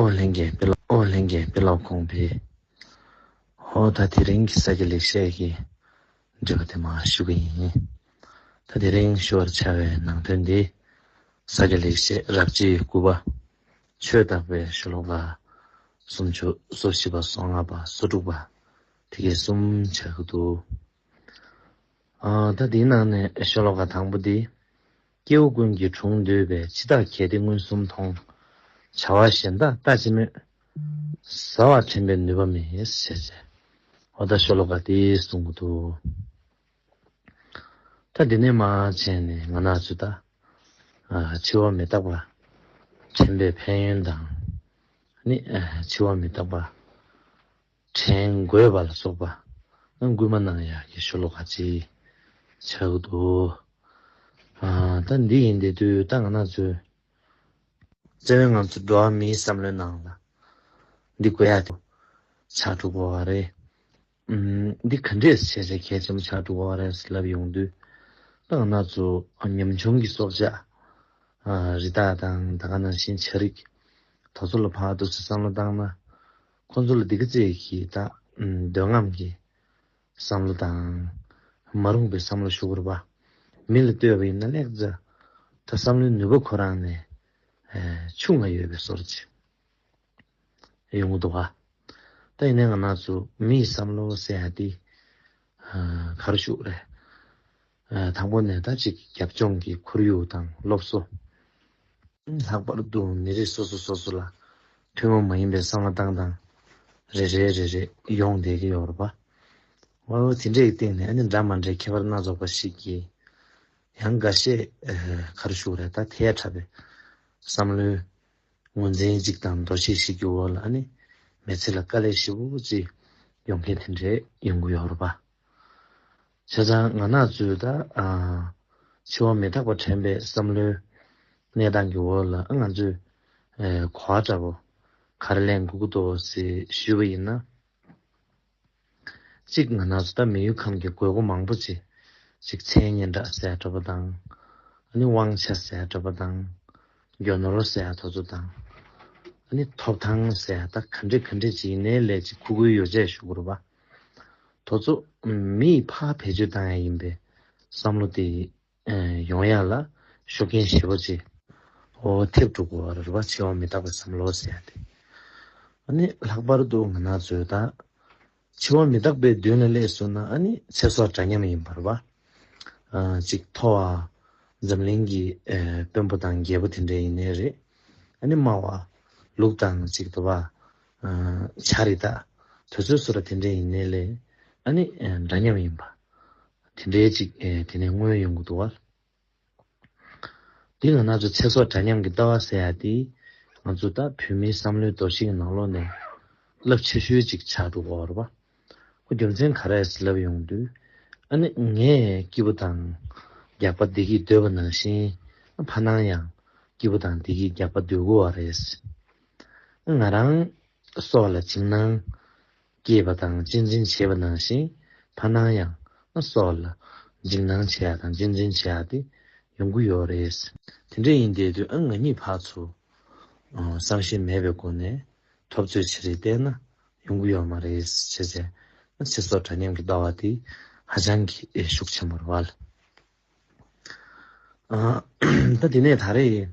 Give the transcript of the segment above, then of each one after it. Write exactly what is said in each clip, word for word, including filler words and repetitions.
ཨོ་ལྷན་རྒྱས་དཔེ་ཀློག་ཨོ་ལྷན་རྒྱས་དཔེ་ཀློག་གོང་འཕེལ། ཧོ་ད་དེ་རིང་གི་ས་སྐྱ་ལེགས་བཤད་ཀྱི་འགྲེལ་པ་དེ་མར་ཞུ་གི་ཡིན། ད་དེ་རིང་ཞུ་བར་བྱ་བའི་ནང་དོན་འདི། ས་སྐྱ་ལེགས་བཤད་རབ་བྱེད་དགུ་པ། ཆོས་བརྟག་པའི་ཤོ་ལོ་ཀ་སུམ་ཅུ། སོ་བཞི་པ། སོ་ལྔ་པ། སོ་དྲུག་པ། དེ་གའི་གསུམ་ཆགས་ཀྱི་འདུག་ཨ། ད་དེའི་ནང་ནས་ཤོ་ལོ་ཀ་དང་པོ་འདི། སྐྱེ་བོ་ཀུན་གྱི་དྲུང་འདུས་པའི། འཆི་བདག་གལ་ཏེ་མངོན་སུམ་མཐོང་། བྱ་བ་གཞན་དག་ལྟ་ཅི་སྨོས། ཟ་བ་དྲན་པའི་ནུས་པ་མེད། ཞེས་བྱས། འོ་ད་ཤོ་ལོ་ཀ་འདི་གསུང་གི་འདུག་ད་འདི་ནས་མར་བྱས་ནས་ང་རང་ཚོ་ད། ཨ། འཆི་བ་མི་རྟག་པ་དྲན་པའི་ཕན་ཡོན་དང་། ནི། ཨ། འཆི་བ་མི་རྟག་པ་དྲན་དགོས་པ་ལ་སོགས་པ། ཨ། སྐུལ་མ་གནང་ཡག་གི་ཤོ་ལོ་ཀ་ཅིག་ཆགས་ཀྱི་འདུག་ཨ། ད་འདི་ཡིན་དེ་དུས་ད་ང་རང་ཚོའི། བཙལ་བའི་ང་ཚོ་འགྲོ་བ་མིའི་བསམ་བློའི་ནང་ལ་འདི་དགོས་ཡག་ཆགས་འགྲོ་གི་ཡོད་རེད། ཨུམ། འདི་ག་འདྲས་བྱས་བྱས་གལ་ཆེན་པོ་ཆགས་འགྲོ་གི་ཡོད་རེད་ལབ་ཡོང་དུས། ད་ང་ཚོ་ཉམ་ཆུང་གི་སྲོག་ཆགས། ཨ། རི་དྭགས་དང་ད་ག་ནང་བཞིན་བྱ་རིགས་དེ་ཚོ་ལ་ཕར་འདུག་སེ་བསམ་བློ་བཏང་ན། ཁོང་ཚོ་ལ་འདི་ག་ཅིག་གི་ད། ཨུམ། འདོད་རྔམ་གྱི་བསམ་བློ་དང་། མ་རུངས་པའི་བསམ་བློ་ཞུ་དགོས་རེད་པ། མི་ལ་ལྟོས་པ་ཡིན་ན་ལེགས་ཙང་། ད་བསམ་བློའི་ནུས་པ་ཁོ་རང་ནས། ཨེ། ཆུང་ང་ཡོད་པའི་བཟོ་འདྲ་ཅིག་ཡོང་གི་འདུག་ག་ད་ཡིན་ནའི་ང་རང་ཚོ་མིའི་བསམ་བློ་ཟེར་ཡ་དེ། ཨ། ག་རེ་ཞུ་དགོས་རེད། ཨ། དང་པོ་ནས་ད་ཅིག་རྒྱབ་ལྗོངས་ཀྱི་ཁོར་ཡུག་དང་སློབ་གསོ། ལྷག་པར་དུ་མི་རིགས་སོ་སོ་སོ་སོ་ལ་ཐུན་མོང་མ་ཡིན་པའི་བསམ་བློ་བཏང་སྟངས་རེ་རེ་རེ་རེ་ཡོང་བསྡད་ཀྱི་ཡོད་རེད་པ། འོ་དེ་འདྲའི་སྟེང་ནས་ཨ་ནི་འདྲ་མ་འདྲའི་ཁྱད་པར་སྣ་ཚོགས་པ་ཞིག་གིས། ཡང་འགའ་ཤས། ཨ། ག་རེ་ཞུ་དགོས་རེད། ད་ཐལ་དྲགས་པའི་བསམ་བློའི་ངོས་འཛིན་ཅིག་དང་འདུ་ཤེས་ཤིག་གི་འོག་ལ་ཨ་ནི་མི་ཚེ་ལ་དཀའ་ལས་ཞེ་པོ་ཅིག་ཡོང་མཁན་དེ་འདྲས་ཡོང་གི་ཡོད་རེད་པ། བྱས་ཙང་ང་རང་ཚོས་ད། ཨ། འཆི་བ་མི་རྟག་པ་དྲན་པའི་བསམ་བློའི་གནས་སྟངས་ཀྱི་འོག་ལ། ཨ། ང་ཚོས། ཨེ། གོ་བ་འདྲ་པོ་ག་རེ་ལེན་དགོས་ཀྱི་འདུག་ཟེར་ཞུས་པ་ཡིན་ན། གཅིག་ང་རང་ཚོ་ད་མི་ཡུལ་ཁམས་ཀྱི་དགོས་མཁོ་མང་པོ་ཅིག་གཅིག་མཚན་སྙན་གྲགས་ཟེར་ཡ་འདྲ་པོ་དང་། ཨ་ནི་དབང་ཆ་ཟེར་ཡ་འདྲ་པོ་དང་། རྒྱུ་ནོར་ཟེར་ཡ་དེ་ཚོ་དང་། ཨ་ནི་ཐོབ་ཐང་ཟེར་ཡ་ད་ག་འདྲས་ག་འདྲས་ཅིག་ཡིན་ནའི་ལས་ཅིག་ཁུ་ཁུའི་ཡོ་བྱད་ཞུ་དགོས་རེད་པ། དེ་ཚོ་མིས་ཕར་བེད་སྤྱོད་བཏང་ཡ་ཡིན་པའི་བསམ་བློ་དེ། ཨེ། ཡོང་ཡ་ལ་ཤུགས་རྐྱེན་ཞེ་པོ་ཅིག་འོ་ཐེབས་འགྲོ་གི་ཡོད་རེད་པ། འཆི་བ་མི་རྟག་པའི་བསམ་བློ་ཟེར་ཡ་དེ། ཨ་ནི་ལྷག་པར་དུ་ང་རང་ཚོས་ད་འཆི་བ་མི་རྟག་པའི་མདུན་ལ་སླེབས་སོང་ན་ཨ་ནི་ཚེ་སྲོག་འདྲ་མཉམ་ཡིན་པ་རེད་པ། ཨ། ཅིག་མཐོ་བ་འཛམ་གླིང་གི། ཨེ། དཔོན་པོ་དང་རྒྱལ་པོ་དེ་འདྲ་ཡིན་ནའི་རེད། ཨ་ནི་དམའ་བ་ལུག་དང་ཅིག་དེ་པ། ཨ། བྱ་རི་དྭགས་དེ་ཚོའི་བཟོ་འདྲ་དེ་འདྲ་ཡིན་ནའི་ལས་ཨ་ནི། ཨེ། འདྲ་མཉམ་ཡིན་པ། དེ་འདྲའི་ཅིག་ཨེ། དེ་ནས་མངོན་ཡོང་གི་འདུག་བ། འདི་ང་རང་ཚོ་ཚེ་སྲོག་འདྲ་མཉམ་གྱི་ལྟ་བ་ཟེར་ཡ་དེ། ང་ཚོ་ད་བོད་མིའི་བསམ་བློའི་འདུ་ཤེས་ཀྱི་ནང་ལོགས་ནས་རླབས་ཆེ་ཤོས་ཅིག་ཆགས་འགྲོ་གི་ཡོད་རེད་པ། ཁོ་རྒྱུ་མཚན་ག་རེ་རེད་ལབ་ཡོང་དུས། ཨ་ནི་ངས་སྐྱིད་པོ་དང་རྒྱགས་པ་བདེ་སྐྱིད་འདོད་པ་ནང་བཞིན། ཕ་ནང་ཡང་སྐྱིད་པོ་དང་བདེ་སྐྱིད་རྒྱགས་པ་འདོད་ཀྱི་ཡོད་རེད། ང་རང་སྲོག་ལ་འཇིགས་སྣང་སྐྱེས་པ་དང་གཅེས་འཛིན་བྱེད་པ་ནང་བཞིན། ཕ་ནང་ཡང་སྲོག་ལ་འཇིགས་སྣང་བྱེད་ཡ་དང་གཅེས་འཛིན་བྱེད་ཡ་དེ་ཡོང་གི་ཡོད་རེད། དེ་འདྲ་ཡིན་བསྡད་དུས་ཨ་ང་གཉིས་ཕར་ཚུར་བསམ་ཤེས་མེད་པའི་སྒོ་ནས་འཐབ་རྩོད་བྱེད་རེས་བལྟས་ན་ཡོང་གི་ཡོད་མ་རེད་ཟེར་བྱས། ཚེ་སྲོག་འདྲ་མཉམ་གྱི་ལྟ་བ་དེ་ཧ་ཅང་གི་ཤུགས་ཆེན་པོ་རེད་པ། ཨ། ད་དེ་ནས་ད་རེས་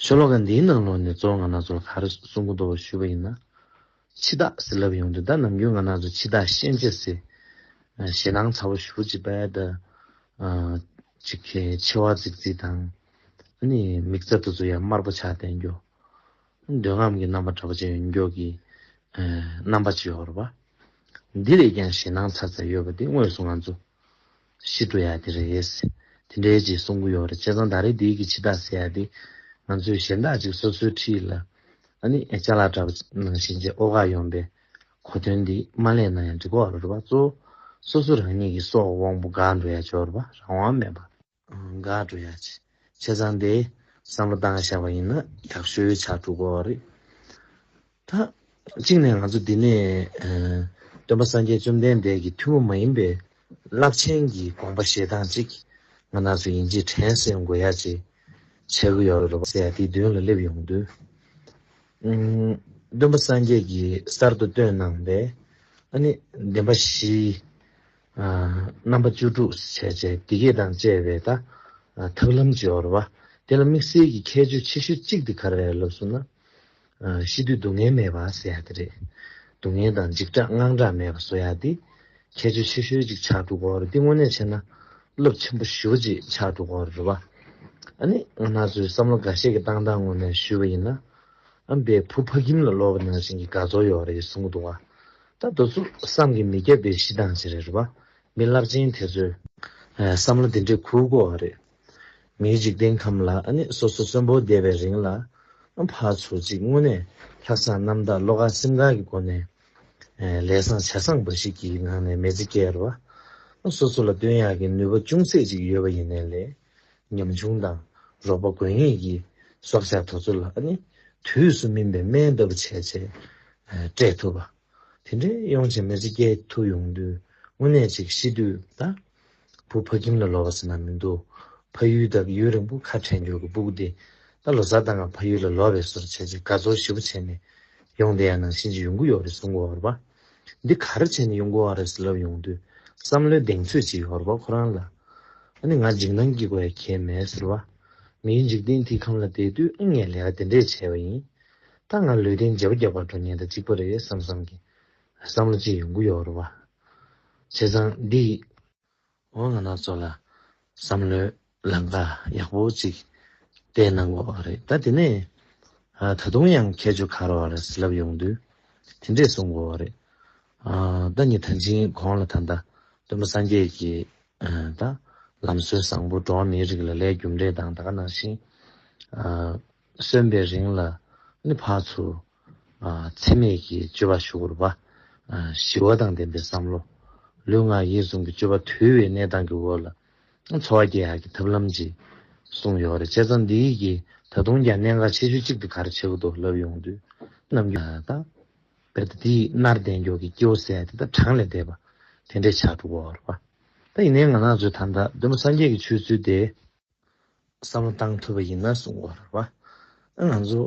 ཤོ་ལོ་ཀ་འདིའི་ནང་ལོགས་ནས་གཙོ་བོ་ང་རང་ཚོར་ག་རེ་གསུང་གི་འདུག་ཞུས་པ་ཡིན་ན། འཆི་བདག་ཟེར་ལབ་ཡོང་དུས་ད་ནམ་རྒྱུན་ང་རང་ཚོ་འཆི་བདག་ཤན་འབྱེད་ཟེར། ཨ། ཞེད་སྣང་ཚ་པོ་ཞེ་པོ་ཅིག་བྱས་ད། ཨ། ཅིག་གི་མཆེ་བ་གཙིག་གཙིག་དང་། ཨ་ནི་མིག་རྩ་དེ་ཚོ་ཡང་དམར་པོ་ཆགས་བསྡད་རྒྱུ། འདོད་རྔམ་གྱི་རྣམ་པ་འདྲ་པོ་ཅིག་ཡོང་རྒྱུ་གི། ཨ། རྣམ་པ་ཅིག་ཡོད་རེད་པ། འདི་ལས་ཀྱང་ཞེད་སྣང་ཚ་ཚ་ཡོད་པ་འདི་དངོས་སུ་ང་ཚོ་ཤི་འགྲོ་ཡ་དེ་རེད། དེ་འདྲའི་ཅིག་གསུང་གི་ཡོད་རེད། བྱས་ཙང་ད་རེས་འདི་གི་འཆི་བདག་ཟེར་ཡ་དེ་ང་ཚོས་གཞན་དག་ཅིག་སོ་སོའི་འཁྲིས་ལ། ཨ་ནི་ཅ་ལག་འདྲ་པོ་ནང་བཞིན་ཅིག་འོ་འགས་ཡོང་པའི་གོ་དོན་འདི་མ་ལེན་ན་ཡང་འགྲིག་གི་ཡོད་རེད་པ། གཙོ་བོ་སོ་སོ་རང་ཉིད་ཀྱི་སྲོག་དབང་པོ་འགག་འགྲོ་ཡ་ཅིག་ཡོད་རེད་པ། རང་དབང་མེད་པ། འགག་འགྲོ་ཡ་ཅིག་བྱས་ཙང་དེ་བསམ་བློ་བཏང་བཞག་པ་ཡིན་ན་ཡག་ཤོས་ཆགས་འགྲོ་གི་ཡོད་རེད། ད་གཅིག་ནས་ང་ཚོ་འདི་ནས། ཨ། སྟོན་པ་སངས་རྒྱས་བཅོམ་ལྡན་འདས་ཀྱི་ཐུན་མོང་མ་ཡིན་པའི་རླབས་ཆེན་གྱི་དགོངས་པ་བཞེས་སྟངས་ཅིག་ང་རང་ཚོ་ཡིན་གཅིག་དྲན་གསོ་དགོས་ཡ་ཅིག་ཆགས་ཀྱི་ཡོད་རེད་པ་ཟེར་ཡ་དེའི་མདུན་ལ་སླེབས་ཡོང་དུས། ཨུམ། སྟོན་པ་སངས་རྒྱས་ཀྱིས་གསར་དུ་བཏོན་གནང་པའི་ཨ་ནི་བདེན་པ་བཞི། ཨ། རྣམ་པ་བཅུ་དྲུག་བྱས་བྱས་བདེ་སྐྱིད་དང་བཅས་པའི་ད་ཨ་ཐབས་ལམ་ཅིག་ཡོད་རེད་བ། དེ་ལ་དམིགས་བསལ་གྱི་ཁྱད་ཆོས་ཆེ་ཤོས་གཅིག་དེ་ག་རེ་རེད་ལབ་སོང་ན། ཨ། ཤི་དུས་སྡུག་བསྔལ་མེད་པ་ཟེར་ཡ་དེ་རེད། སྡུག་བསྔལ་དང་འཇིགས་སྐྲག་དངངས་སྐྲག་མེད་པ་བཟོ་ཡ་དེ་ཁྱད་ཆོས་ཆེ་ཤོས་ཅིག་ཆགས་འགྲོ་གི་ཡོད་རེད། དེ་དངོས་གནས་བྱས་ན་རླབས་ཆེན་པོ་ཞེ་པོ་ཅིག་ཆགས་འགྲོ་གི་ཡོད་རེད་བ། ཨ་ནི་ང་རང་ཚོའི་བསམ་བློ་འགའ་ཤས་ཀྱི་བཏང་སྟངས་ངོས་ནས་ཞུས་པ་ཡིན་ན། ཨ་ནི་བུ་ཕ་ཁྱིམ་ལ་ལོག་པ་ནང་བཞིན་གྱི་དགའ་ཚོར་ཡོད་རེད་གསུང་གི་འདུག་བ། ད་དེ་ཚོ་བསམ་གྱིས་མི་ཁྱབ་པའི་གཞི་དང་གཅིག་རེད་བ། མི་རླབས་ཆེན་དེ་ཚོས་ཨ་བསམ་བློ་དེ་འདྲས་འཁོར་གྱི་ཡོད་རེད། མིའི་འཇིག་རྟེན་ཁམས་ལ་ཨ་ནི་སོ་སོ་གསོན་པོ་བསྡད་པའི་རིང་ལ། ཨ། ཕར་ཚུར་ཅིག་དངོས་གནས་ལྷག་བསམ་རྣམ་དག་བློ་དཀར་སེམས་དཀར་གྱི་སྒོ་ནས། ཨ། ལས་བཟང་བྱས་བཟང་འབའ་ཞིག་གི་ངང་ནས་མི་ཚེ་སྐྱེལ་རོགས། ཨ། སོ་སོ་ལ་སྟོན་ཡག་གི་ནུས་པ་ཅུང་ཟད་ཅིག་ཡོད་པ་ཡིན་ནའི་ལས། ཉམ་ཆུང་དང་རོགས་པ་དགོས་ངེས་ཀྱི་སྲོག་ཆགས་དེ་ཚོ་ལ་ཨ་ནི་དུས་སུ་སྨིན་པའི་སྨན་ལྟ་བུ་བྱས་བྱས་སྤྲད་ཐུབ་པ། དེ་འདྲའི་ཡོང་བྱས་མི་ཚེ་སྐྱེལ་ཐུབ་ཡོང་དུས་དངོས་གནས་ཅིག་ཤི་དུས་ད་བུ་ཕ་ཁྱིམ་ལ་ལོག་པ་ཟེར་ན་མི་འདུག། ཕ་ཡུལ་དང་ཡུན་རིང་པོ་ཁ་བྲལ་འགྱོ་གི་སྤུ་གུ་དེ་ད་ལོ་གསར་དང་ཕ་ཡུལ་ལ་ལོག་པའི་བཟོ་འདྲ་བྱས་བྱས་དགའ་ཚོར་ཞེ་པོ་བྱས་ནས་ཡོང་བསྡད་ཡ་ནང་བཞིན་ཅིག་ཡོང་གི་ཡོད་རེད་གསུང་གི་ཡོད་རེད་པ། འདི་ག་རེ་བྱས་ནས་ཡོང་གི་ཡོད་རེད་ཟེར་ལབ་ཡོང་དུས་བསམ་བློའི་གདེང་ཚོད་ཅིག་ཡོད་རེད་པ་ཁོ་རང་ལ། ཨ་ནི་ང་འཇིགས་སྣང་སྐྱེ་དགོས་ཡ་གང་ཡང་མེད་ཟེར་བ། མིའི་འཇིག་རྟེན་དེའི་ཁམས་ལ་བསྡད་དུས་ཨ་ངས་ལས་ཀ་དེ་འདྲས་བྱས་པ་ཡིན། ད་ང་ལུས་རྟེན་བརྗེ་པོ་རྒྱག་པར་འགྲོ་མཁན་དང་གཅིག་པ་རེད་བསམ་བསམ་གྱི་བསམ་བློ་ཅིག་ཡོང་གི་ཡོད་རེད་བ། བྱས་ཙང་འདི་འོ་ང་རང་ཚོ་ལ་བསམ་བློའི་ལམ་ཁ་ཡག་པོ་ཅིག་བསྟན་གནང་གི་ཡོད་རེད། ད་དེ་ནས་ཨ་ད་དུང་ཡང་ཁྱད་ཆོས་ག་རེ་ཡོད་རེད་ཟེར་ལབ་ཡོང་དུས་དེ་འདྲས་གསུང་གི་ཡོད་རེད། ཨ་ད་ངས་ད་ཅིང་གོང་ལ་ད་ལྟ་སྟོན་པ་སངས་རྒྱས་ཀྱི་ཨ་ད་ལམ་སྲོལ་བཟང་པོ་འགྲོ་བ་མིའི་རིགས་ལ་ལས་རྒྱུ་འབྲས་དང་ད་ག་ནང་བཞིན་ཨ་གསོན་པའི་རིང་ལ་ནི་ཕར་ཚུར་ཨ་འཚེ་མེད་ཀྱི་སྤྱོད་པ་ཞུ་དགོས་པ། ཨ་ཞི་བ་དང་ལྡན་པའི་བསམ་བློ། ལུས་ངག་ཡིད་གསུམ་གྱི་སྤྱོད་པ་དུལ་བའི་གནས་སྟངས་ཀྱི་འོག་ལ་འཚོ་བ་སྐྱེལ་ཡག་གི་ཐབས་ལམ་ཅིག་གསུངས་ཡོད་རེད། བྱས་ཙང་འདིའི་གི་ད་དུང་ཀྱང་གནད་འགག་ཆེ་ཤོས་གཅིག་དེ་ག་རེ་བྱེད་དགོས་འདུག་ལབ་ཡོང་དུས་རྣམ་འགྱུར་དང་། དཔེར་ན་དེའི་མནར་བསྡད་མགྱོགས་ཀྱི་སྐྱེ་བོ་ཟེར་ཡ་དེ་ད་གྲངས་ལས་འདས་པ་དེ་འདྲས་ཆགས་འགྲོ་གི་ཡོད་རེད་པ། ད་ཡིན་ནའི་ང་རང་ཚོས་ད་ལྟ་སྟོན་པ་སངས་རྒྱས་ཀྱི་ཆོས་ཚུལ་དེ་བསམ་བློ་བཏང་ཐུབ་པ་ཡིན་ན་གསུང་གི་ཡོད་རེད་པ། ང་ཚོ་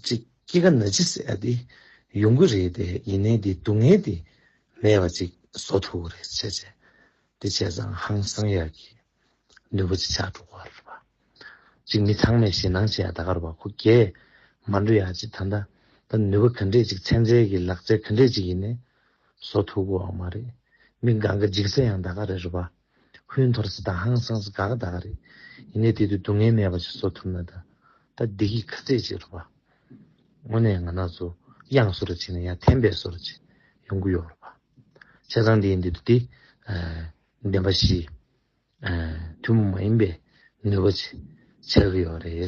ཅིག་སྐྱེ་རྒ་ན་འཆི་ཟེར་ཡ་དེ་ཡོང་གི་རེད་དེ། ཡིན་ནའི་དེ་སྡུག་བསྔལ་དེ་མེད་པ་ཅིག་བཟོ་ཐུབ་ཀྱི་རེད་བྱས་བྱས། དེ་བྱས་ཙང་ཧང་སང་ཡག་གི་ནུས་པ་ཅིག་ཆགས་འགྲོ་གི་ཡོད་རེད་པ། ཅིག་མི་ཚང་མས་ཞེད་སྣང་བྱེད་ཡ་ད་ག་རེད་པ། ཁོ་རྒས་མ་འགྲོ་ཡ་ཅིག་ད་ལྟ་ད་ནུས་པ་ག་འདྲས་ཅིག་ཚན་རྩལ་གྱི་ལག་རྩལ་ག་འདྲས་ཅིག་ཡིན་ནའི་བཟོ་ཐུབ་ཀྱི་ཡོད་མ་རེད། མི་གང་ག་འཇིགས་ས་ཡང་ད་ག་རེད་རེད་པ། ཧུན་ཐོར་ས་དང་ཧང་སང་ས་ག་ག་ད་ག་རེད། ཡིན་ནའི་དེ་དུས་སྡུག་བསྔལ་མེད་པ་ཅིག་བཟོ་ཐུབ་ན་ད་ད་བདེ་སྐྱིད་ག་ཚད་ཅིག་རེད་པ། དངོས་གནས་ང་རང་ཚོ་གཡང་བཟོ་འདྲ་བྱས་ན་ཡང་ཐན་པའི་བཟོ་འདྲ་ཅིག་ཡོང་གི་ཡོད་རེད་པ། བྱས་ཙང་དེ་ཡིན་དུས་དེ་ཨ་བདེན་པ་བཞི། ཨ་ཐུན་མོང་མ་ཡིན་པའི་ནུས་པ་ཅིག་ཆགས་ཀྱི་ཡོད་རེད།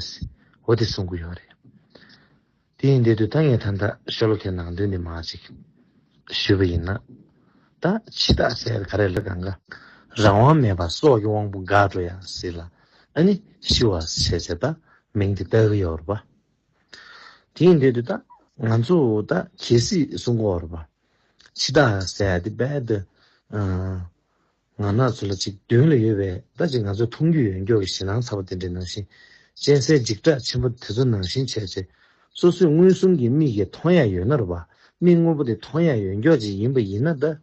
འོ་དེ་གསུང་གི་ཡོད་རེད། དེ་ཡིན་དུས་ད་ངས་ད་ལྟ་ཤོ་ལོ་ཀའི་ནང་དོན་འདི་མར་ཅིག་ཞུས་པ་ཡིན་ན། ད་འཆི་བདག་ཟེར་ག་རེ་ལབ་གང་ག་རང་དབང་མེད་པར་སྲོག་གི་དབང་པོ་འགག་འགྲོ་ཡ་ཟེར་ལ་ཨ་ནི་ཤི་བ་ཟེར་བྱས་ད་མིང་དེ་བཏགས་ཀྱི་ཡོད་རེད་པ། དེ་ཡིན་དུས་ད་ང་ཚོ་ད་གལ་སྲིད་གསུང་གི་ཡོད་རེད་པ། འཆི་བདག་ཟེར་ཡ་དེ་རྦད་དེ་ཨ། ང་རང་ཚོ་ལ་ཅིག་མདུན་ལ་ཡོད་པའི་ད་ཅིག་ང་ཚོ་མཐོང་རྒྱུ་ཡོད་མགྱོགས་ཀྱི་ཞེད་སྣང་ཚ་པོ་དེ་འདྲའི་ནང་བཞིན་གཅན་གཟན་འཇིགས་སྐྲག་ཆེན་པོ་དེ་ཚོ་ནང་བཞིན་བྱས་བྱས་སོ་སོའི་མངོན་སུམ་གྱི་མིག་གིས་མཐོང་ཡ་ཡོད་ན་རེད་པ། མིག་དངོས་པོ་དེ་མཐོང་ཡ་ཡོད་མགྱོགས་ཅིག་ཡིན་པ་ཡིན་ན་ད་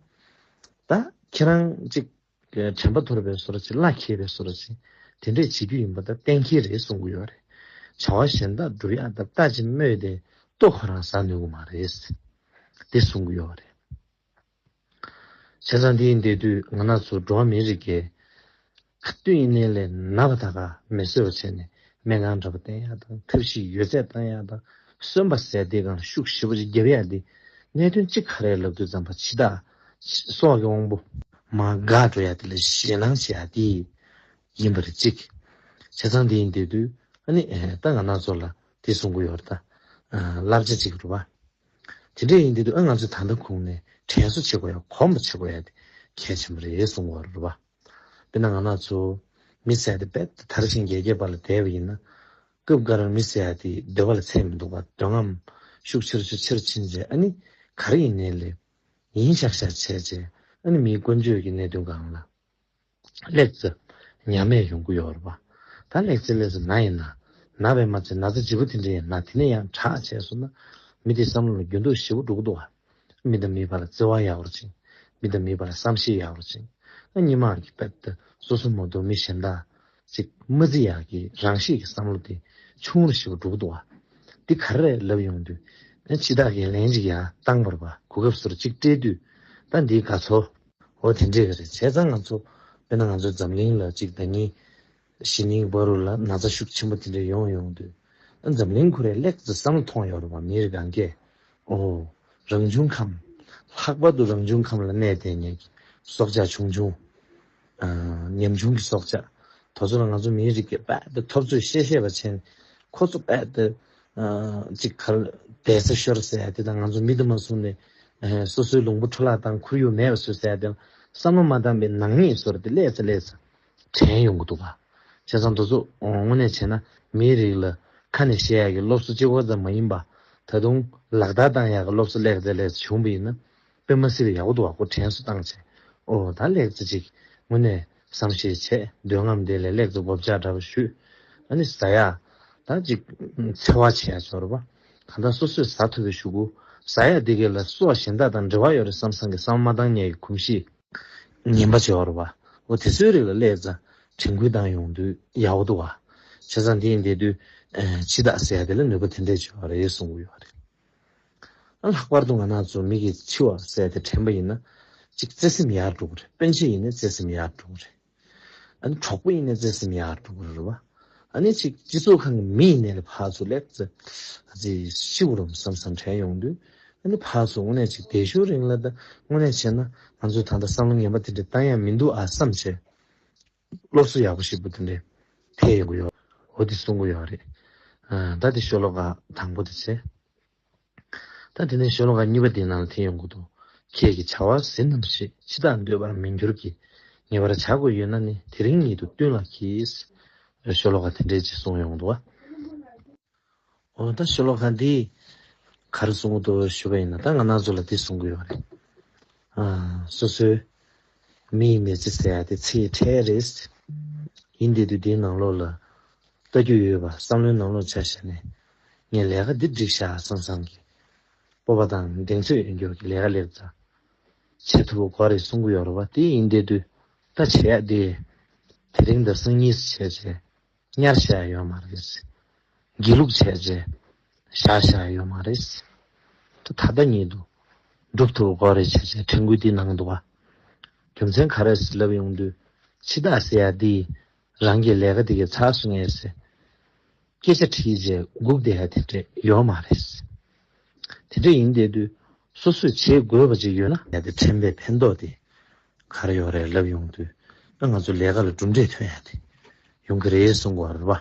ད་ཁྱེད་རང་ཅིག་དྲན་པ་འཐོར་བའི་བཟོ་འདྲ་ཅིག་བླ་འཁྱེར་བའི་བཟོ་འདྲ་ཅིག་དེ་འདྲས་བྱེད་རྒྱུ་ཡིན་པ་ད་གཏན་འཁེལ་རེད་གསུང་གི་ཡོད་རེད། བྱ་བ་གཞན་དག་སྒྲུབ་ཡ་ད་ལྟ་ཅིག་སྨོས་ཏེ་ལྟོ་ཁོ་རང་ཟ་ནུས་ཀྱི་མ་རེད། དེ་གསུང་གི་ཡོད་རེད། བྱས་ཙང་འདི་ཡིན་བསྡད་དུས་ང་རང་ཚོ་འགྲོ་བ་མིའི་རིགས་ཀྱི་ག་དུས་ཡིན་ནའི་ལས་ན་བ་ད་ག་མི་བཟོད་པ་བྱས་ནས་སྨན་ཁང་འདྲ་པོ་བསྟེན་ཡག་དང་ཐབས་ཤེས་ཡོད་ཚད་བཏང་ཡག་དང་གསོན་པ་ཟེར་དེ་གང་ཤུགས་ཞེ་པོ་ཅིག་རྒྱབ་ཡག་འདི་གནད་དོན་གཅིག་ག་རེ་ལབ་དུས་ཙམ་པ་འཆི་བདག་སྲོག་གི་དབང་པོ་མར་འགག་འགྲོ་ཡག་དེ་ལ་ཞེད་སྣང་བྱེད་ཡག་དེ་ཡིན་པ་རེད་གཅིག་བྱས་ཙང་འདི་ཡིན་བསྡད་དུས་ཨ་ནི་ད་ང་རང་ཚོ་ལ་དེ་གསུང་གི་ཡོད་རེད་ད། བསླབ་བྱ་གཅིག་རེད་པ། དེ་འདྲ་ཡིན་དུས་ཨ་ང་ཚོས་ད་ལྟ་ཁུངས་ནས་དྲན་གསོ་བྱེད་དགོས་ཡ་གོམ་པ་བྱེད་དགོས་ཡ་དེ་གལ་ཆེན་པོ་རེད་གསུང་གི་ཡོད་རེད་པ། དཔེར་ན་ང་རང་ཚོ་མི་ཟེར་ཡ་དེ་རྦད་དེ་དར་ཞིང་རྒྱས་རྒྱས་པ་ལ་བསྡད་པ་ཡིན་ན་སྐབས་འགར་མི་ཟེར་ཡ་དེ་འདོད་པ་ལ་ཚད་མི་འདུག་པ། འདོད་རྔམ་ཤུགས་ཆེ་རུ་ཆེ་རུ་ཕྱིན་རྗེས་ཨ་ནི་ག་རེ་ཡིན་ནའི་ལས་ཡིན་ཤག་ཤག་བྱས་རྗེས་ཨ་ནི་མིའི་ཀུན་སྤྱོད་ཀྱི་གནད་དོན་སྒང་ལ་ལེགས་ཙམ་ཉམས་ཡས་ཡོང་གི་ཡོད་རེད་པ། ད་ལེགས་ཙམ་ལེགས་ཙམ་ན་ཡིན་ན་ ན་བས་མ་ཚད་ན་ཚ་ལྗིད་པོ་དེ་འདྲ་ཡང་ན་དེ་ནས་ཡང་དྲག་བྱས་སོང་ན། མི་དེའི་བསམ་བློ་ལ་འགྱུར་ལྡོག་ཞེ་པོ་འགྲོ་གི་འདུག་བ། མི་དང་མིའི་བར་ལ་བརྩེ་བ་ཡག་པོ་བྱེད། མི་དང་མིའི་བར་ལ་བསམ་ཤེས་ཡག་པོ་བྱེད། ཨ་སྔོན་མ་གི་དཔེ་ད་སོ་སོ་མ་གཏོགས་མི་གཞན་དག་ཅིག་མ་བརྩི་ཡག་གི་རང་ཤེད་ཀྱི་བསམ་བློ་དེ་ཆུང་རུ་ཞེ་པོ་འགྲོ་གི་འདུག་བ། འདི་ག་རེ་རེད་ལབ་ཡོང་དུས། ཨ་ཕྱི་ཐག་གི་ལན་ཅིག་ཡར་བཏང་བར་བ་གོ་སྐབས་སོར་ཅིག་སྤྲད་དུས། ད་འདིའི་དགའ་ཚོར། འོ་དེ་འདྲས་ཀྱི་རེད། བྱས་ཙང་ང་ཚོ་དཔེར་ན་ང་ཚོ་འཛམ་གླིང་ལ་ཅིག་ཟླ་ཉིན་གཞེས་ནིང་བར་དུ་ལ་ན་ཚ་ཤུགས་ཆེན་པོ་དེ་འདྲས་ཡོང་ཡོང་དུས། ཨ་འཛམ་གླིང་ཁོ་རའི་ལེགས་ཙི་བསམ་བློ་ཐོངས་ཡོད་རེད་བ། མི་རེ་གང་གས། ཨོ། རང་བྱུང་ཁམས། ལྷག་པར་དུ་རང་བྱུང་ཁམས་ལ་གནས་བསྡད་མཁན་གྱི་སྲོག་ཆགས་ཆུང་ཆུང་། ཨ་ཉམ་ཆུང་གི་སྲོག་ཆགས། དེ་ཚོ་ལ་ང་ཚོ་མིའི་རིགས་ཀྱི་དཔལ་དུ་འཐབ་རྩོད་བཤད་བཤད་པ་བྱས་ནས། ཁོ་ཚོ་དཔལ་དུ་ཨ་ཅིག་གར་བསྡད་ས་ཤོར་ཟེར་ཡ་དེ་དང་། ང་ཚོ་མི་དུ་མ་བཟུང་ནས་ཨ་སོ་སོའི་ལུང་པ་འཕྲོ་བརླག་བཏང་ཁོར་ཡུག་མེད་པ་བཟོས་ཟེར་ཡ་དེ་ལ་བསམ་བློ་མ་བཏང་པའི་ནག་ཉེས་ཚོར་དེ་ལས་ཚ་ལས་ཚ་དྲན་ཡོང་གི་འདུག་ག། བྱས་ཙང་དེ་ཚོ་དངོས་གནས་བྱས་ན་མིའི་རིགས་ལ་ཁ་ནས་བཤད་ཡག་གི་སློབ་གསོ་གཅིག་པོ་ཙམ་མ་ཡིན་པ། ད་དུང་ལག་བསྟར་བཏང་ཡག་གི་སློབ་གསོ་ལེགས་ཚ་ལེགས་ཚ་བྱུང་བ་ཡིན་ན། དཔེ་མ་སྲིད་པའི་ཡག་པོ་འདུག་བ། ཁོ་དྲན་གསོ་བཏང་བྱས། ཨོ་ད་ལེགས་ཚ་ཅིག་དངོས་གནས་བསམ་ཤེས་བྱས། འདོད་རྔམ་དེ་ལས་ལེགས་ཚ་སྒོ་བཅག་འདྲ་པོ་ཞུས། ཨ་ནི་ཟ་ཡག་ད་ཅིག་འཚེ་བ་བྱེད་ཡག་ཚོར་བ། གང་ལྟར་སོ་སོས་ཟ་ཐུབ་པའི་ཤུ་གུ། ཟ་ཡག་དེ་གས་ལ་སོ་གཞན་དག་དང་འབྲེལ་བ་ཡོད་རེད་བསམ་བསམ་གི་བསམ་མ་བཏང་ཉེས་ཀྱི་གོམས་གཤིས་ངན་པ་བྱེད་པ་རེད་བ། འོ་དེ་ཚོའི་རིགས་ལ་སླེབས་ཙང་དྲན་སྐུལ་བཏང་ཡོང་དུས་ཡག་པོ་འདུག་བ། བྱས་ཙང་དེ་ཡིན་དེ་དུས་ཨ་འཆི་བདག་ཟེར་ཡ་དེ་ལ་ནུས་པ་དེ་འདྲས་བྱེད་པ་རེད་གསུང་གི་ཡོད་རེད། ཨ་ལྷག་པར་དུ་ང་རང་ཚོ་མི་གི་འཆི་བ་ཟེར་ཡ་དེ་དྲན་པ་ཡིན་ན་ཅིག་བརྩེ་སེམས་ཡར་འགྲོ་གི་རེད། སྤུན་མཆེད་ཡིན་ན་བརྩེ་སེམས་ཡར་འགྲོ་གི་རེད། ཨ་ནི་གྲོགས་པོ་ཡིན་ན་བརྩེ་སེམས་ཡར་འགྲོ་གི་རེད་བ། ཨ་ནི་ཅིག་སྤྱི་ཚོགས་ཁང་གི་མི་ཡིན་ནའི་ལ་ཕར་ཚུར་ལེགས་ཙ་ཅིག་ཤི་བ་རུང་བསམ་བསམ་དྲན་ཡོང་དུས། ཨ་ནི་ཕར་ཚུར་དངོས་གནས་ཅིག་བསྡད་ཤུལ་རིང་ལ་ད་དངོས་གནས་བྱས་ན་ང་ཚོས་ད་ལྟ་བསམ་བློ་ངན་པ་དེ་འདྲ་བཏང་ཡ་མི་འདུག་ཨ་བསམ་བྱས། སློབ་གསོ་ཡག་པོ་ཞིག་པོ་དེ་འདྲ་ཐེབས་ཡོང་གི་ཡོད། འོ་དེ་གསུང་གི་ཡོད་རེད། ཨ་ད་དེ་ཤོ་ལོ་ཀ་དང་པོ་དེ་བྱས། ད་དེ་ནས་ཤོ་ལོ་ཀ་གཉིས་པ་དེའི་ནང་ལ་དེ་ཡོང་གི་འདུག། ཁྱེད་ཀྱི་བྱ་བ་ཟིན་ནམ་ཞེས། འཆི་བདག་འདོད་པར་མི་འགྱུར་གྱི། ངེས་པར་བྱ་དགོས་ཡོད་ན་ནི། དེ་རིང་ཉིད་དུ་བསྟུན་ལགས་ཀྱིས། ཤོ་ལོ་ཀ་དེ་འདྲའི་ཅིག་གསུངས་ཡོང་འདུག་བ། འོ་ད་ཤོ་ལོ་ཀ་འདི་ག་རེ་གསུང་གི་འདུག་ཞུ་བ་ཡིན་ན། ད་ང་རང་ཚོ་ལ་འདི་གསུང་གི་ཡོད་རེད། ཨ་སོ་སོའི་མི་ཡི་མི་ཚེ་ཟེར་ཡ་དེ་ཚེ་ཡི་ཁྲལ་རེད། ཡིན་དེ་དུས་འདིའི་ནང་ལོགས་ལ་ལྟ་རྒྱུ་ཡོད་པ། བསམ་བློའི་ནང་ལོགས་ཆ་བཞག་ནས་ངས་ལས་ཀ་འདི་འགྲིག་ཤག་བསམ་བསམ་གྱི་སྤོབས་པ་དང་གདེང་ཚོད་ཡོད་རྒྱུ་གི་ལས་ཀ་སླེབས་ཙང་བྱེད་ཐུབ་པ་དགོས་རེད་གསུང་གི་ཡོད་རེད་བ། དེ་ཡིན་དེ་དུས་ད་བྱེད་ཡ་དེ་དེ་རིང་དང་སང་ཉིན་བྱས་བྱས། གཉེར་བྱ་ཡ་ཡོད་མ་རེད། སྒྱིད་ལུག་བྱས་རྗེས་བཞག་བྱ་ཡ་ཡོད་མ་རེད། ད་ད་ལྟ་ཉིད་དུ་སྒྲུབ་ཐུབ་དགོས་རེད་བྱས་བྱས་དྲན་སྐུལ་འདི་གནང་འདུག་བ། རྒྱུ་མཚན་ག་རེ་ལབ་ཡོང་དུས། འཆི་བདག་ཟེར་ཡ་འདི་རང་གི་ལས་ཀ་འདི་གས་ཚར་སོང་ངས་ཟེར་སྐད་ཆ་དྲིས་རྗེས་སྒུག་བསྡད་ཡ་དེ་འདྲས་ཡོད་མ་རེད། དེ་འདྲས་ཡིན་བསྡད་དུས་སོ་སོས་བྱེད་དགོས་པ་ཅིག་ཡོད་ན་ཡ་དེ་དྲན་པའི་ཕན་ཐོགས་དེ། ག་རེ་ཡོད་རེད་ལབ་ཡོང་དུས། ཨ་ང་ཚོ་ལས་ཀ་ལ་གྲུབ་འབྲས་ཐོན་ཡ་དེ་ཡོང་གི་རེད་གསུང་གི་ཡོད་རེད་བ།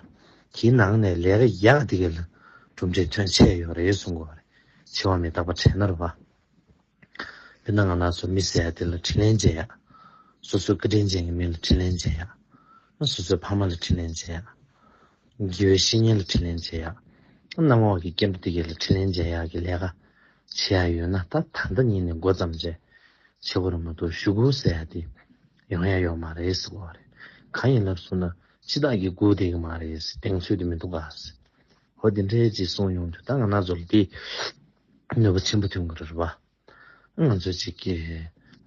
དེའི་ནང་ནས་ལས་ཀ་ཡག་དེ་ག་ལ་གྲུབ་འབྲས་ཐོན་ཆེ་ཡོད་རེད་གསུང་གི་ཡོད་རེད། འཆི་བ་མི་རྟག་པ་དྲན་ན་རེད་བ། དཔེར་ན་ང་རང་ཚོ་མི་ཟེར་ཡ་དེ་ལ་དྲིན་ལན་འཇལ་ཡ། སོ་སོའི་བཀའ་དྲིན་ཅན་གྱི་མི་ལ་དྲིན་ལན་འཇལ་ཡ། སོ་སོའི་ཕ་མ་ལ་དྲིན་ལན་འཇལ་ཡ། དགེ་བའི་བཤེས་གཉེན་ལ་དྲིན་ལན་འཇལ་ཡ། གནམ་འོག་གི་སྐྱེ་འགྲོ་དེ་ག་ལ་དྲིན་ལན་འཇལ་ཡ་གི་ལས་ཀ་བྱེད་ཡ་ཡོད་ན། ད་ད་ལྟ་ཉིད་ནས་འགོ་བརྩམས་བྱས་བྱེད་དགོས་རེད་མ་གཏོགས་གཞུག་གུ་ཟེར་ཡ་དེ་ཡོང་ཡ་ཡོད་མ་རེད་ཟེར་གོ་བ་རེད། གང་ཡིན་ལབ་སོང་ན་འཆི་བདག་གིས་སྒུག་བསྡད་ཀྱི་མ་རེད། གདེང་ཚོད་དེ་མི་འདུག་ག་ཟེར། འོ་དེ་འདྲའི་ཅིག་གསུངས་ཡོང་དུས་ད་ང་རང་ཚོ་ལ་དེ་ནུས་པ་ཆེན་པོ་ཐོན་གྱི་རེད་བ། ང་ཚོ་ཅིག་གི་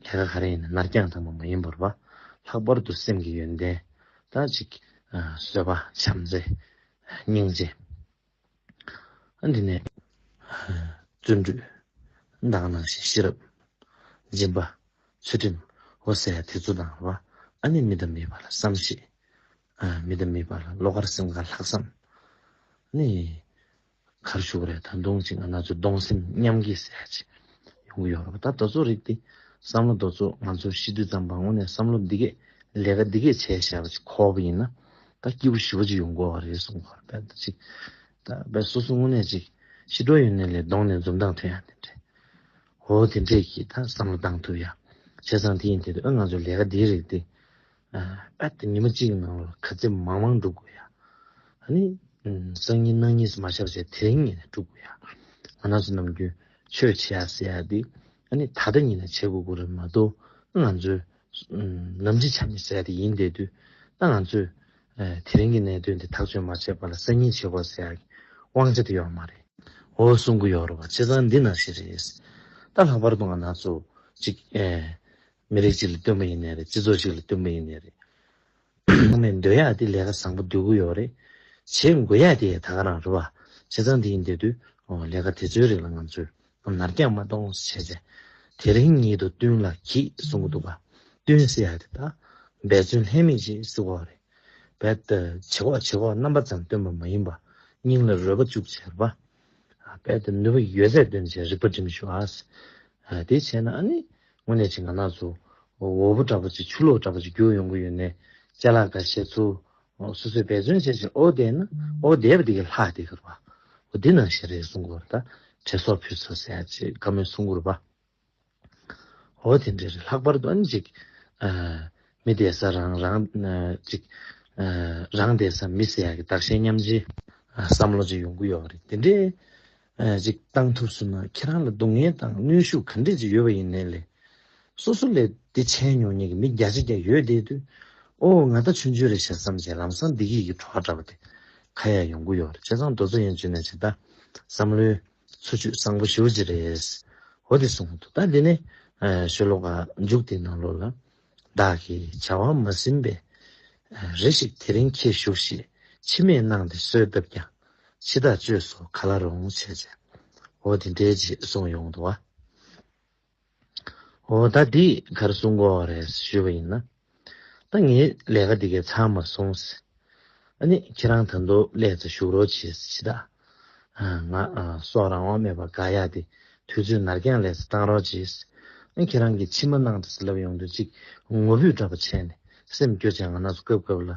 ལས་ཀ་ག་རེ་ཡིན་ན་ནར་འགྱངས་བཏང་བ་མ་ཡིན་པར་བ། ལྷག་པར་དུ་སེམས་ཀྱི་ཡོན་ཏན་ད་ཅིག་བཟོད་པ་བྱམས་བརྩེ་སྙིང་རྗེ། ཨ་འདི་ནས་བརྩོན་འགྲུས་དང་ནང་བཞིན་ཤེས་རབ་སྦྱིན་པ་ཚུལ་ཁྲིམས་འོ་ཟེར་ཡ་དེ་ཚོ་དང་བ། ཨ་ནི་མི་དང་མིའི་བར་ལ་བསམ་ཤེས། ཨ་མི་དང་མིའི་བར་ལ་བློ་དཀར་སེམས་དཀར་ལྷག་བསམ། ཨ་ནི། ག་རེ་ཞུ་དགོས་རེད། ད་དུང་ཅིག་ང་རང་ཚོ་གདུང་སེམས་མཉམ་སྐྱེད་ཟེར་ཡ་ཅིག་ཡོང་གི་ཡོད་རེད་པ། ད་དེ་ཚོ་རིགས་དེ་བསམ་བློ་དེ་ཚོ་ང་ཚོ་ཤི་དུས་ཙམ་པ་དངོས་གནས་བསམ་བློ་འདི་གས་ལས་ཀ་འདི་གས་བྱས་བཞག་པ་ཅིག་ཁོག་པ་ཡིན་ན་ད་སྐྱིད་པོ་ཞེ་པོ་ཅིག་ཡོང་གི་ཡོད་རེད་གསུང་གི་ཡོད་རེད། ད་ཅིག་ད་བས་སོ་སོ་དངོས་གནས་ཅིག་ཤི་འགྲོ་ཡོང་ནས་ལས་གདོང་ནས་འཛུམ་མདངས་ཐོན་ཡ་དེ་འདྲས། འོ་དེ་འདྲས་ཀྱིས་ད་བསམ་བློ་བཏང་ཐུབ་ཡ། བྱས་ཙང་དེ་ཡིན་དུས་ཨ་ང་ཚོ་ལས་ཀ་འདིའི་རིགས་དེ། ཨ་ཨ་དེ་ཉི་མ་གཅིག་གི་ནང་ལ་ག་ཚོད་མང་མང་སྒྲུབ་དགོས་ཡ། ཨ་ནི། ཨུམ་སང་ཉིན་གནངས་ཉིན་མ་ཆགས་བྱས་དེ་རིང་ཉིན་ནས་སྒྲུབ་དགོས་ཡ། ང་རང་ཚོ་ནམ་རྒྱུན་ཆོས་བྱེད་ཡ་ཟེར་ཡ་དེ། ཨ་ནི་ད་ལྟ་ཉིན་ནས་བྱེད་དགོས་དགོས་རེད་མ་གཏོགས། ང་ཚོའི་ཨུམ་ནམ་འཆི་ཆ་མེད་ཟེར་ཡ་དེ་ཡིན་བསྡད་དུས། ད་ང་ཚོས་ ཨེ་དེ་རིང་གི་གནད་དོན་འདི་ཐག་གཅོད་མ་བྱས་པ་ལ་སང་ཉིན་བྱེད་དགོས་ཟེར་ཡག་གི་དབང་ཆ་དེ་ཡོད་མ་རེད། འོ་གསུང་གི་ཡོད་རེད་བ། བྱས་ཙང་འདི་ནང་བཞིན་རེད། ད་ལྷག་པར་དུ་ང་རང་ཚོ་ཅིག་ཨེ་མི་རིགས་ཅིག་ལ་བསྟུན་པ་ཡིན་ནའི་རེད། སྤྱི་ཚོགས་ཅིག་ལ་བསྟུན་པ་ཡིན་ནའི་རེད། ཚང་མས་འདོད་ཡག་དེ་ལས་ཀ་བཟང་པོ་སྡུག་གི་ཡོད་རེད། བྱེད་དགོས་ཡག་དེ་ད་ག་རང་རེད་བ། བྱས་ཙང་དེ་ཡིན་དེ་དུས་ལས་ཀ་དེ་ཚོའི་རིགས་ལ་ང་ཚོས་ནར་འགྱངས་མ་གཏོང་བྱས་བྱས། དེ་རིང་ཉིད་དུ་བསྟུན་ལ་གྱིས་གསུང་གི་འདུག་བ། བསྟུན་ཟེར་ཡག་དེ་ད་འབད་བརྩོན་ལྷད་མེད་ཅིག་ཟེར་བ་རེད། རྦད་དེ་བྱེད་ཁོག་བྱེད་ཁོག་རྣམ་པ་ཙམ་སྟོན་པ་མ་ཡིན་པ། སྙིང་ལ་རོལ་པ་བཅུག་བྱས་རེད་བ། རྦད་དེ་ནུས་པ་ཡོད་ཚད་བཏོན་བྱས་རིག་པ་སྒྲིམ་ཤོག་ཨ། དེ་བྱས་ན་ཨ་ནི་དངོས་གནས་ཅིག་ང་རང་ཚོ་འོ་བུ་འདྲ་པོ་ཅིག་ཆུ་ལོག་འདྲ་པོ་ཅིག་རྒྱུག་ཡོང་གི་ཡོད་ནའི་ཅ་ལག་འགའ་ཤས་ཚུར་སོ་སོས་འབད་བརྩོན་བྱས་ཅིག་འོ་བསྡད་ན་འོ་བསྡད་པ་དེ་གི་ལྷག་བསྡད་གི་རེད་བ། འོ་འདི་ནང་བཞིན་རེད་གསུང་གི་ཡོད་རེད། ད་དྲན་གསོ་ཕུལ་ཚར་ཟེར་ཡག་ཅིག་བཀའ་མོལ་གསུང་གི་རེད་བ། འོ་དེ་འདྲ་རེད། ལྷག་པར་དུ་ཨ་ནི་ཅིག་ཨ་མི་བསྡད་ས་རང་རང་ཨ་ཅིག་ཨ་རང་བསྡད་ས་མི་ཟེར་ཡག་གི་བདག་གཞན་མཉམ་བརྗེ་ཨ་བསམ་བློ་ཅིག་ཡོང་གི་ཡོད་རེད། དེ་འདྲའི་ཨ་ཅིག་བཏང་ཐུབ་སོང་ན་ཁྱེད་རང་ལ་སྡུག་བསྔལ་དང་གནོན་ཤུགས་ག་འདྲས་ཅིག་ཡོད་པ་ཡིན་ནའི་ལས། སོ་སོ་ལས་དེ་བྱས་མྱོང་མཁན་གྱི་མི་བརྒྱ་ཆ་བརྒྱ་ཡོད་བསྡད་དུས། ཨོ་ང་ད་ཆུང་ཆུང་རེད་ཤག་བསམ་བྱས་ལམ་སང་བདེ་སྐྱིད་ཀྱི་བྲོ་བ་འདྲ་པོ་དེ་ཁ་ཡར་ཡོང་གི་ཡོད་རེད། བྱས་ཙང་དེ་ཚོ་ཡན་ཆོད་ནས་ཅིག་ད་བསམ་བློའི་འཚོ་བཅུད་བཟང་པོ་ཞེ་པོ་ཅིག་རེད། འོ་དེ་གསུངས་འདུག་ད་འདི་ནས་ཨ་ཤོ་ལོ་ཀ་མཇུག་དེའི་ནང་ལོགས་ལ། བདག་གིས་བྱ་བ་མ་ཟིན་པས། ཨ་རེ་ཞིག་དེ་རིང་ཁྱེད་བཞུགས་ཤིག་ཕྱི་མས་གནང་སྟེ་གསོལ་བཏབ་ཀྱང་། འཆི་བདག་བཅོས་སུ་ག་ལ་རུང་བྱས་བྱས། འོ་དེ་འདྲའི་ཅིག་གསུངས་ཡོང་འདུག་བ། འོ་ད་འདི་ག་རེ་གསུང་གི་ཡོད་རེད་ཞུས་པ་ཡིན་ན། ད་ངའི་ལས་ཀ་འདི་གའི་ཚར་མ་སོང་ཟེར། ཨ་ནི་ཁྱེད་རང་ད་དུང་སླེབས་ཚེ་བཞུགས་རོགས་བྱེད་ཟེར་ད། ཨ་ང་ཨ་སྲོག་རང་དབང་མེད་པར་དགའ་ཡག་དེ་དུས་ཚོད་ནར་འགྱངས་ལས་སུ་བཏང་རོགས་བྱེད་ཟེར། ཨ་ནི་ཁྱེད་རང་གིས་མཆི་མ་གནང་དང་ཟེར་ལབ་ཡོང་དུས་ཅིག་ངུ་འབོད་འདྲ་པོ་བྱས་ནས་སེམས་སྐྱོ་བྱས། ང་རང་ཚོ་སྐབས་སྐབས་ལ་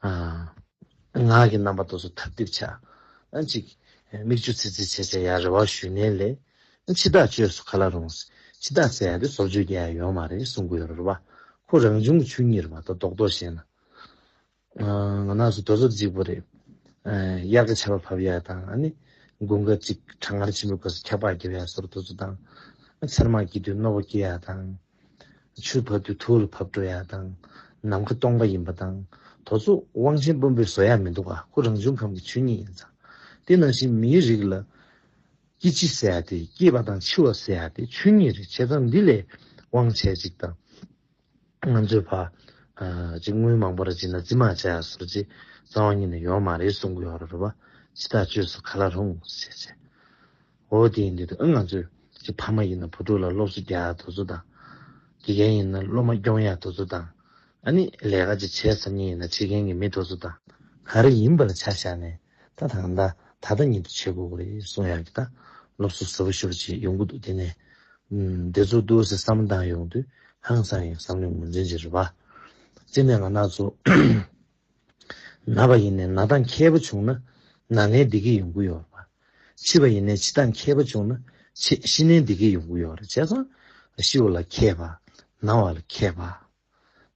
ཨ། ངག་གི་རྣམ་པ་དེ་ཚོ་ཐབས་རྡེབ་བྱ། ཨ་ཅིག་མིག་ཆུ་ཚིལ་ཚིལ་བྱས་བྱས་ཡར་རེ་བ་ཞུས་ནའི་ལས། འཆི་བདག་བཅོས་སུ་ག་ལ་རུང་། འཆི་བདག་ཟེར་ཡ་དེ་བཟོ་བཅོས་རྒྱག་ཡ་ཡོད་མ་རེད་གསུང་གི་ཡོད་རེད་བ། ཁོ་རང་བྱུང་གི་ཆོས་ཉིད་རེད་བ། ད་རྡོག་རྡོག་བཤད་ན། ང་རང་ཚོ་དེ་ཚོ་གཅིག་པོ་རེད། དབྱར་ཁ་ཆར་པ་བབས་ཡ་དང་། ཨ་ནི་དགུན་ཁ་ཅིག་གྲང་ངར་ཆེན་པོའི་སྐབས་སུ་འཁྱག་པ་རྒྱབ་ཡ་སོགས་དེ་ཚོ་དང་། ཚེར་མ་སྐྱེས་དུས་རྣོ་པོ་སྐྱེ་ཡ་དང་། ཆུ་བབས་དུས་ཐུར་བབས་འགྲོ་ཡ་དང་། ནམ་མཁའ་སྟོང་པ་ཡིན་པ་དང་། དེ་ཚོ་དབང་ཆེན་དཔོན་པོས་བཟོ་ཡ་མི་འདུག་ག་ཁོ་རང་བྱུང་ཁམས་ཀྱི་ཆོས་ཉིད་ཡིན་ཙང་། དེ་ནང་བཞིན་མིའི་རིགས་ལ་སྐྱེ་འཆི་ཟེར་ཡ་དེ། སྐྱེས་པ་དང་འཆི་བ་ཟེར་ཡ་དེ་ཆོས་ཉིད་རེད། བྱས་ཙང་འདི་ལས་དབང་ཆེ་ཅིག་དང་། ང་ཚོས་ཕ་ཨ་ཅིག་དངུལ་མང་པོ་ར་བྱིན་ན་རྫི་མ་བྱ་ཡ་སོགས་ཅིག་རྩ་བ་ཉིད་ནས་ཡོད་མ་རེད་གསུང་གི་ཡོད་རེད་བ། འཆི་བདག་བཅོས་སུ་ག་ལ་རུང་ཟེར་བྱས། འོ་དེ་ཡིན་དུས་ཨ་ང་ཚོས་ཅིག་ཕ་མ་ཡིན་ན་བུ་ཕྲུག་ལ་སློབ་གསོ་རྒྱག་ཡ་དེ་ཚོ་དང་། དགེ་རྒན་ཡིན་ན་སློབ་མ་སྐྱོང་ཡ་དེ་ཚོ་དང་། ཨ་ནི་ལས་ཀ་ཅིག་བྱེད་བསམ་མཁན་ཡིན་ན་བྱེད་མཁན་གྱི་མི་དེ་ཚོ་དང་། ག་རེ་ཡིན་པ་ལ་ཆ་བཞག་ནས་ད་ད་ད་ད་ལྟ་ཉིད་དུ་བྱེད་དགོས་ཀྱི་རེད་གསུང་ཡག་གི་ད་སློབ་གསོ་ཟབ་པོ་ཞེ་པོ་ཅིག་ཡོང་གི་འདུག་དེ་ནས་ཨམ་འདི་ཚོ་འདུག་ཟེར་བསམ་བློ་བཏང་ཡོང་དུས་ཧང་སང་ཡང་བསམ་བློའི་ངོས་འཛིན་ཅིག་རེད་པ། སྤྱིར་ནས་ང་རང་ཚོ་ན་བ་ཡིན་ནའི་ན་སྟངས་མཁས་པོ་བྱུང་ན་ན་ནས་བདེ་སྐྱིད་ཡོང་གི་ཡོད་རེད་པ། འཆི་བ་ཡིན་ནའི་འཆི་སྟངས་མཁས་པོ་བྱུང་ན་འཆི་ཤི་ནས་བདེ་སྐྱིད་ཡོང་གི་ཡོད་རེད། བྱས་ཙང་ཤི་བ་ལ་མཁས་པ། ན་བ་ལ་མཁས་པ།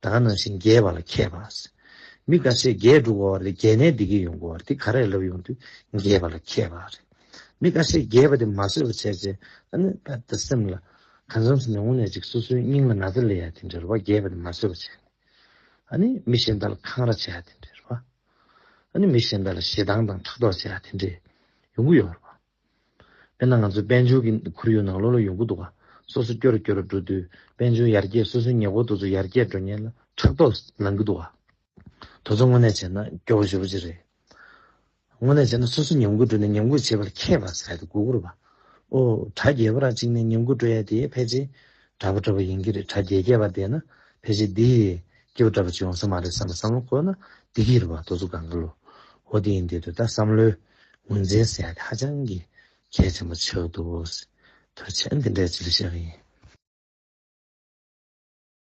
ད་ག་ནང་བཞིན་རྒས་པ་ལ་མཁས་པ། མི་ཁ་ཤས་རྒས་འགྲོ་གི་ཡོད་རེད། རྒས་ནས་བདེ་སྐྱིད་ཡོང་གི་ཡོད་རེད། དེ་ག་རེ་ལབ་ཡོང་དུས་རྒས་པ་ལ་མཁས་པ་རེད། མི་ཁ་ཤས་རྒས་པ་དེ་མ་བཟོད་པ་བྱས་རྗེས་ཨ་ནི་ད་ལྟ་སེམས་ལ་གང་འཚམ་ཟེར་ནས་དངོས་གནས་ཅིག་སོ་སོའི་སྙིང་ལ་ན་ཚ་སླེབས་ཡ་དེ་འདྲ་རེད་པ། རྒས་པ་དེ་མ་བཟོད་པ་བྱས་ནས་ཨ་ནི་མི་གཞན་དག་ལ་འཁང་ར་བྱེད་ཡ་དེ་འདྲ་རེད་པ། ཨ་ནི་མི་གཞན་དག་ལ་ཞེ་སྡང་དང་ཕྲག་དོག་བྱེད་ཡ་དེ་འདྲ་ཡོང་གི་ཡོད་རེད་པ། དཔེར་ན་ང་ཚོ་དཔལ་འབྱོར་གྱི་ཁོར་ཡུག་ནང་ལོགས་ལ་ཡོང་གི་འདུག་ག་སོ་སོ་སྐྱོ་རུ་སྐྱོ་རུ་འགྲོ་དུས་དཔལ་འབྱོར་ཡར་རྒྱས། སོ་སོའི་ཉེ་འཁོར་དེ་ཚོ་ཡར་རྒྱས་འགྲོ་མཁན་ལ་ཕྲག་དོག་ལངས་ཀྱི་འདུག་ག་དེ་ཚོ་དངོས་གནས་བྱས་ན་སྐྱོ་པོ་ཞེ་པོ་ཅིག་རེད། དངོས་གནས་བྱས་ན་སོ་སོ་ཉམས་རྒུད་འགྲོ་ནས་ཉམས་རྒུད་བྱེད་པ་ལ་མཁས་པ་ཟེར་ཡ་དེ་དགོས་ཀྱི་རེད་པ། ཨོ་གྲ་རྒྱས་པོ་རང་གཅིག་ནས་ཉམས་རྒུད་འགྲོ་ཡ་དེ་ཕལ་ཆེར་དྲག་པོ་འདྲ་པོ་ཡིན་གྱི་རེད། གྲ་རྒྱས་རྒྱས་པ་བསྡད་ན་ཕལ་ཆེར་འདི་སྐྱིད་པོ་འདྲ་པོ་ཅིག་ཡོང་ས་མ་རེད་བསམ་པ་བསམ་བློ་འཁོར་ན་བདེ་སྐྱིད་རེད་པ། དེ་ཚོ་གང་ག་ལོ། འོ་དེ་ཡིན་དུས་ད་བསམ་བློའི་ངོས་འཛིན་ཟེར་ཡ་དེ་ཧ་ཅང་གི་གལ་ཆེན་པོ་ཆགས་འདུག་ད་ཆ་འདི་འདྲ་ཅིག་ལ་བཤད་ཀྱི་ཡིན།